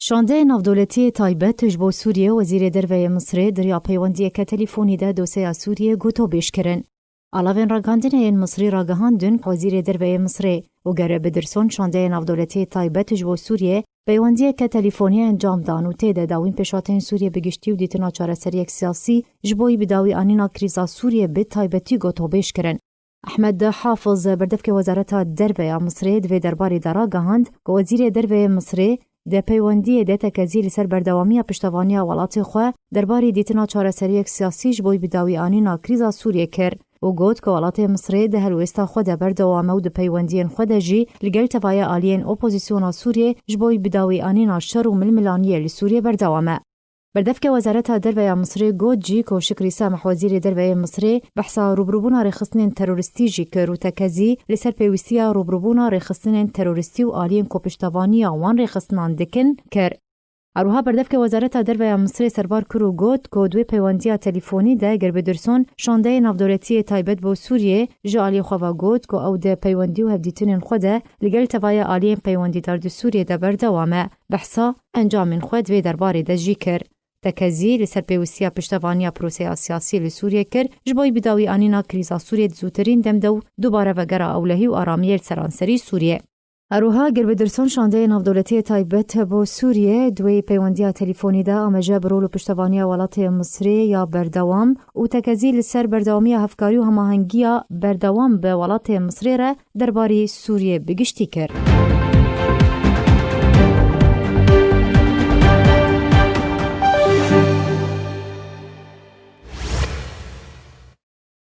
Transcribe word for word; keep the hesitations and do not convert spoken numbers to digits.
Şandeyê navdewletiyê taybet ji bo Sûriyê, Wezîrê Derve yê Misrê di riya peywendiyeke telîfonî de dosyeya Sûriyê gotobêj kirin. Alavên ragihandinê yên Misrî ragihandin ku Wezîrê Derve yê Misrê û Gere Bidirson şandeyê navdewletiyê taybet ji bo Sûriyê peywendiyeke telîfonî encam dan û tê de dawîn pêşhateyên Sûriyê bi giştî û dîtina çareseriyek siyasî ji bo yî bi dawî anîna krîza Sûriyê bi taybetî gotobêj kirin. Ehmed Hafiz, berdevkê Wezareta Derve ya Misrê, di vê derbarê de ragihand ku Wezîrê Derve yê Misrê di peywendiyê de tekezî li ser berdewamiya piştevaniya welatê xwe derbarê dîtina çareseriyek siyasî ji bo bi dawî anîna krîza Sûriyê kir û got ku welatê Misrê di helwêsta xwe de berdewam e û di peywendiyên xwe de jî li gel tevaya aliyên opozîsyona Sûriyê ji bo bi dawî anîna şer û milmilaniyê li Sûriyê berdewam e. Berdevke Wezareta Derve ya Misrê got jî ku Şikrî Semih, Wezîrê Derve yê Misrê, behsa rûbirûbûna rêxistinên terorîstî jî kir û tekezî li ser pêwîstiya rûbirûbûna rêxistinên terorîstî û aliyên ku piştevaniya wan rêxistinan dikin kir. Her wiha berdevke Wezareta Derve ya Misrê serbar kir û got ku di wê peywendiya telîfonî de Gere Bidirson şandeyê navdewletiyê taybet bo Sûriyê ji aliyê xwe ve got ku ew di peywendî û hevdîtinên xwe de li gel tevaya aliyên peywendîdar di Sûriyê de berdewam e. Behsa encamên xwe di vê derbarê de jî kir. Tekezî li ser pêwîstiya piştevaniya proseya siyasî li Sûriyê kir, ji bo bi dawî anîna krîza Sûriyê di zûtirîn dem de û dubare vegera ewlehî û aramiyê li seranserî Sûriyê. Her wiha Gere Bidirson şandeyê navdewletiyê taybet bo Sûriyê di wê peywendiya telîfonî de amaje bi rol û piştevaniya welatê Misrê ya berdewam û tekezî li ser berdewamiya hevkarî û hemahengiya berdewam bi welatê Misrê re derbarî Sûriyê bi giştî kir.